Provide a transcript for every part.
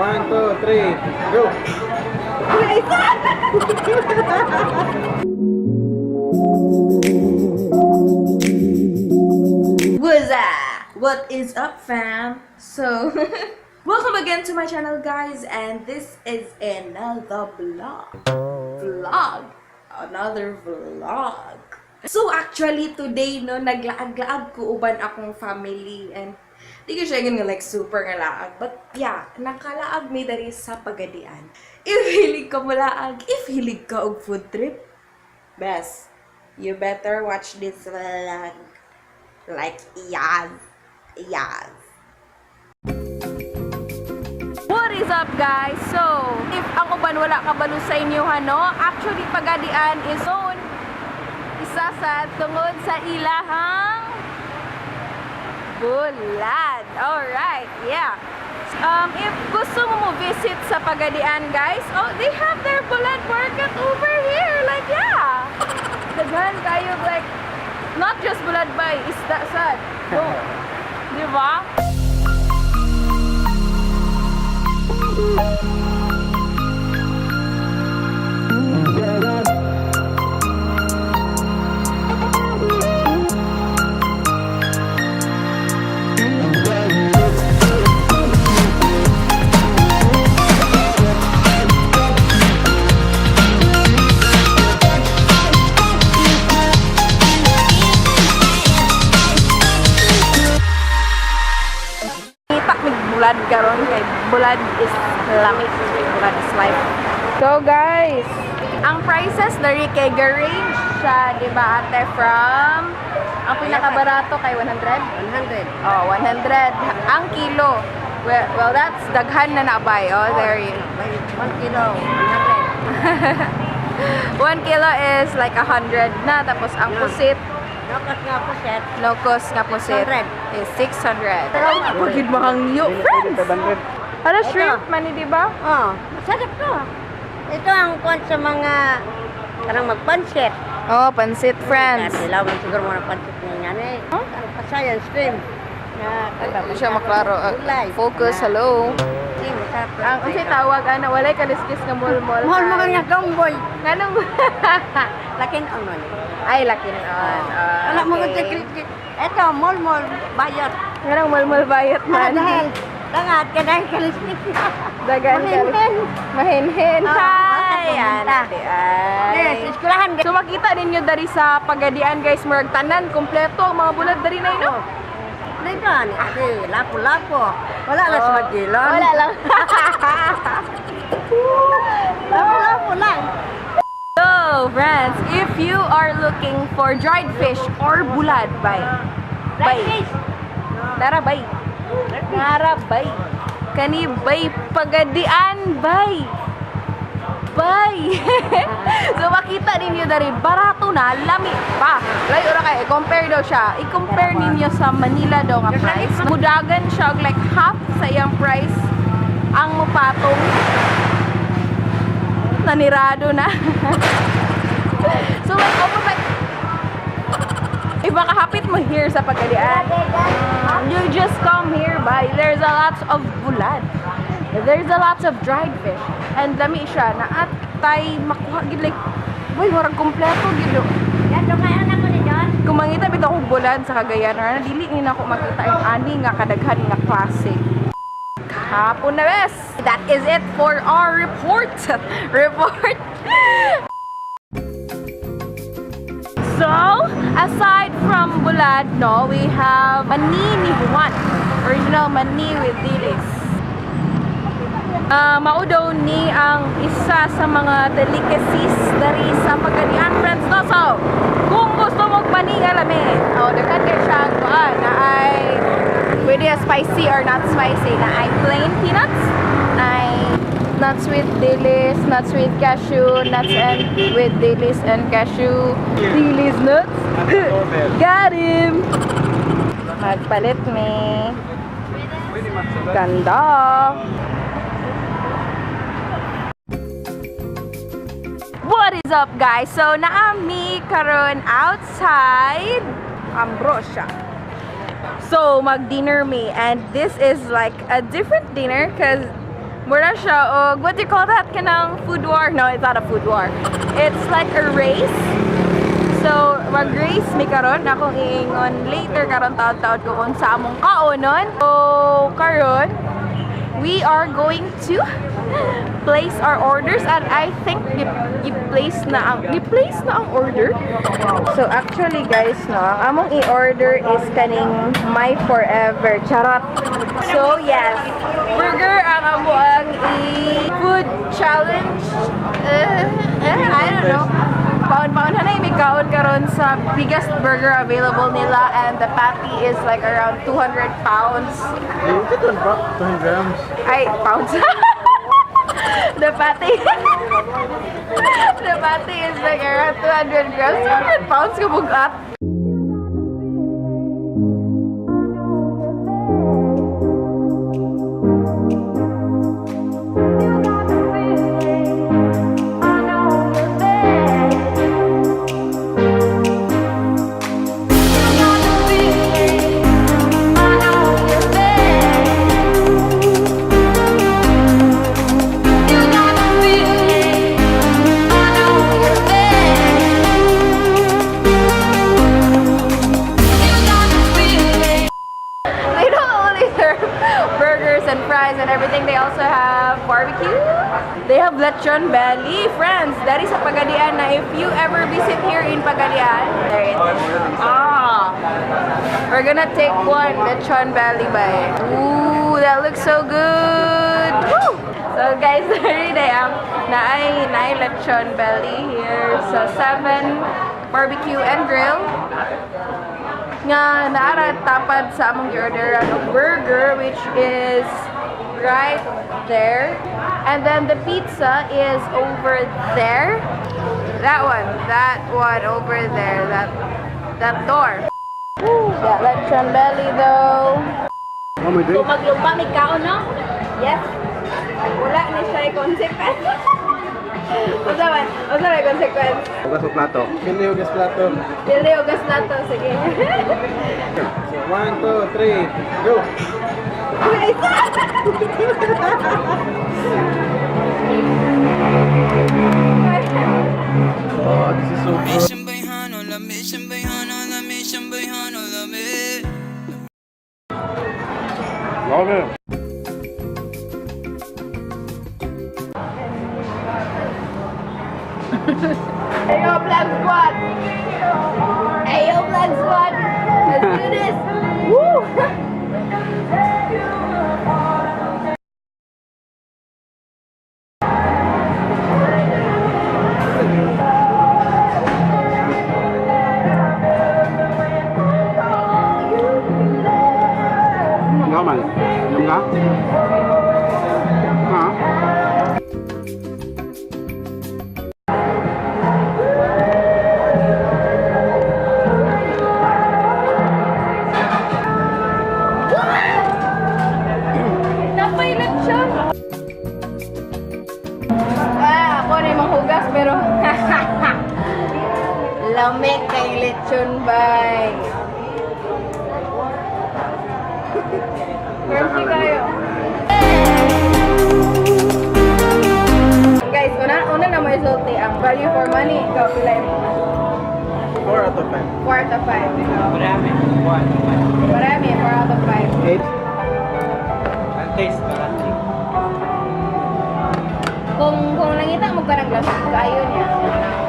One, two, three, go! What's up? What is up, fam? So, welcome again to my channel, guys, and this is another vlog. Vlog. Another vlog. So, actually, today, no, naglaag-laag ko uban akong family and di ko siya nga like super nga laag. But yeah, nakalaag mi diri sa Pagadian. If hilig ka molaag, if hilig ka og food trip, best, you better watch this vlog. Like, yes. Yes. What is up, guys? So, if ang uban wala kabalo sa inyo, no? Actually, Pagadian is known isa sa tungod sa ilahang bulad. Alright, yeah. If gusto mo mo visit sa Pagadian, guys, oh, they have their bulad market over here. Like, yeah. Daghan kayo, like, not just bulad bay, isda sad. No. Di ba? Kita mig bulad karon kay bulad is lami. Bulad is life. So guys, ang prices dari kay ga-range siya, di ba ate, from ang pinakabarato kay 100? 100. Oh, 100 ang kilo. Well, that's daghan na nabay. Oh, there you. 1 kilo, 100. 1 kilo is like 100 na, tapos ang pusit, Locos nga po, sir. Locos nga pusit 600. is 600. Pagid mahangyo, friends. 500. Ano shrimp man ni, di ba? Oh, masarap to. Ito ang kwan sa mga karang magpansit. Oh, pansit, friends. Sila man siguro mga pansit niya eh. Huh? Ang kasayan stream. Na Hindi siya maklaro. Gulay. Focus, hello. Stream, masarap. Ang unsay tawag ana, walay kaliskis nga mulmol. Mahal mo nga tomboy. Nganong Lakin onon. Ay, laki nun. Ah, Wala mo okay. okay. Ito, mol-mol, bayot. Nganong mulmol bayot Ah, man. dahil, tangat ka dahil kalistik. Dagan ka. Mahinhin. Mahinhin. Oo, Hi! pumunta. Ate, ay. Yes, eskwelahan. So makita ninyo dari sa Pagadian, guys, murag tanan kompleto ang mga bulad dari na no. Dito, ani, ate, lapo-lapo. Wala lang sa magilon. Wala lang. Lapo-lapo lang. So, friends, if you are looking for dried fish or bulad, bay. Bay. Rice fish. Nara bay. Nara bay. Kani bay Pagadian bay. Bay. So makita ninyo dari barato na, lami pa. Layo ra kay i-compare daw siya. I-compare ninyo sa Manila daw nga price. Mudagan siya og like half sa iyang price ang mupatong nanirado na. So like open like if makahapit mo here sa Pagadian, you just come here by. There's a lot of bulad. There's a lot of dried fish. And lami siya na atay makuha gid like boy murag kompleto gid oh. Yan, kaya anak ko ni John. Kung mangita bitaw akong bulad sa Cagayan or ano, dili ni nako makita ang ani nga kadaghan nga klase. Kahapon na bes. That is it for our report. Report. So, aside from bulad, no, we have mani ni Juan. Original mani with dilis. Ah, mao daw ni ang isa sa mga delicacies dari sa Pagadian, friends, no. So, kung gusto mo mani nga lami, oh, daghan kay siya kuan na ay pwede spicy or not spicy, na ay plain peanuts, na ay nuts with dilis, nuts with cashew, nuts and with dilis and cashew, dilis nuts. Got him! Magpalit me. Ganda! What is up, guys? So, naami karon outside Ambrosia. So, mag-dinner me and this is like a different dinner because Mura siya og what do you call that? Kanang food war? No, it's not a food war. It's like a race. So, mag-race mi karon akong iingon later karon taod-taod ko kung sa among kaonon. So, karon we are going to place our orders and I think gi-place na ang order. So actually, guys, no, ang among i-order is kaning My Forever. Charot. So yes, burger ang amo ang i-food challenge. I don't know. Paon-paon na may kaon karon sa biggest burger available nila and the patty is like around 200 pounds. You get one, bro. 200 grams. Ay, pounds. The patty. The patty is like around 200 grams. 200 pounds kabugat. They don't only serve burgers and fries and everything. They also have barbecue. They have lechon belly. Friends, that is sa Pagadian na if you ever visit here in Pagadian, there it is. Ah, we're gonna take one lechon belly bite. Ooh, that looks so good. Woo! So guys, sorry na am naay lechon belly here sa 7 Barbecue and Grill nga naara tapad sa among gi-order og burger, which is right there, and then the pizza is over there, that one over there, that door. Woo, that lechon belly though. Oh my So drink. maglumpa mi kaon, no? Yes. Wala ni siya consequence. Unsa man? Unsa may consequence? Hugas og plato. Pili hugas plato. Dili hugas plato, sige. So, one, two, three, go! Wait. Oh, this is so good. Mission bayhano, la mission bayhano, la mission bayhano, la mi. Love it. Ayo, Vlog Squad! Ayo, Vlog Squad! Let's do this! Woo! Nga man. Yung nga? Ha? Napailat siya! Ah, ako na yung manghugas pero lamig kay lechon bay. Merci kayo. Guys, una na may sulti ang value for money. Ikaw, pila mo? 4 out of 5. 4 out of 5. Ikaw. Marami. 1. Marami, 4 out of 5. 8. Ang taste, parang. Kung nangita mo ka ng lamig kayo niya,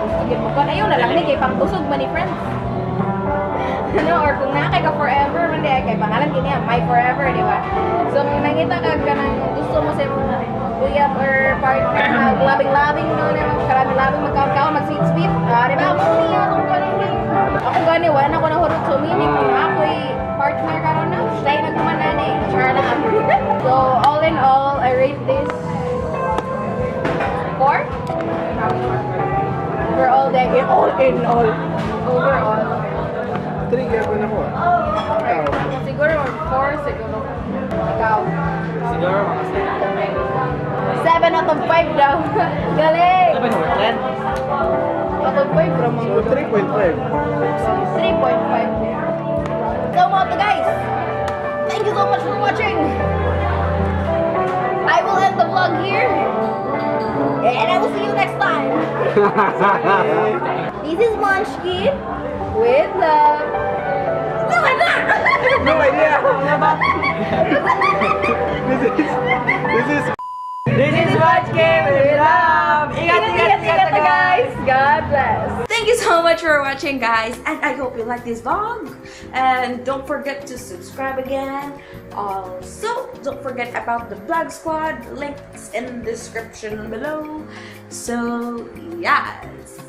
gusto gid mo kon ayaw na lang ni kay pangkusog man ni friends. No, or kung naa kay ka forever man di ay kay pangalan kini ang my forever, di ba? So kung nangita ka kanang gusto mo sa imong uyab or partner na labing-labing no na karami-labing magkaon-kaon mag sweet sweet, ah, di ba? Mo niya kung kanang ako gani wala na ko nahurot, so meaning kung ako'y partner karon na, siya nagkumanan eh. Char lang. So all in all, I rate this 4 overall deck, all in all, overall. 3 gapon ako. Ikaw. Siguro 4 siguro. Ikaw? Siguro mga 7. 7 out of 5 daw. Galing. 7 or 10? Out of 5 bro. So, 3.5. 3.5. So mo to, guys, thank you so much for watching. I will end the vlog here. And I will see you next time. This is Munchkin with love. No, I'm not. No idea. This is Munchkin with love. Ingat, ingat, ingat, guys. God bless. Thank you so much for watching, guys, and I hope you like this vlog. And don't forget to subscribe again. Also, don't forget about the Vlog Squad. Links in the description below. So, yes.